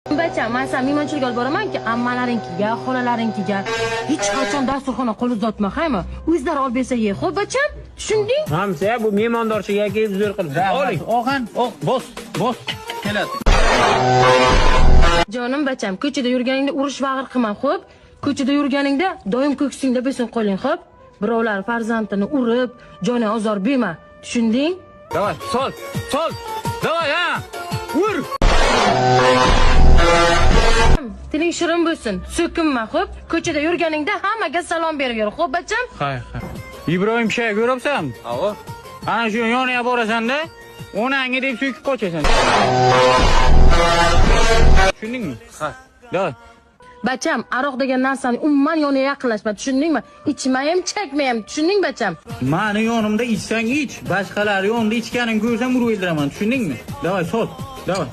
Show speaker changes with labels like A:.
A: Bacham, man san mehmonchilikka olib boramanki, ammalaringkiga, xolalaringkiga hech qachon dasturxonga qo'l uzatma, haymi? O'zlari olib bersa ye, xo'p bacham? Tushunding?
B: Hamsa bu mehmondorchiga kelib zo'r qilib. Oling.
C: Og'an, oh, bos, bos. Keladi.
A: Jonim bacham, ko'chada yurganingda urush vag'ir qilma, xo'p? Ko'chada yurganingda doim ko'ksingda bo'lsin qo'ling, xo'p? Birovlar farzandini urib, joni ozor berma. Tushunding?
C: Давай, sol, sol. Давай, ha. Ur.
A: Tiling shirin bo'lsin, so'kinma, xo'p? Ko'chada yurganingda hammaga salom berib yur, xo'p bacham?
C: Hay, hay. Ibrohim shay ko'ryapsanmi?
B: Avo.
C: Ana shu yoniga borasan-da, onangni deb so'kib qochasan. Tushundingmi?
B: Ha.
C: Давай.
A: Bacham, aroq degan narsani umuman yoniga yaqinlashma, tushundingmi? Ichmayam, chekmayam, tushunding bacham?
C: Mani yonimda ichsang ich, boshqalar yonida ichganini ko'rsam urib o'ldiraman, tushundingmi? Давай, sol. Давай.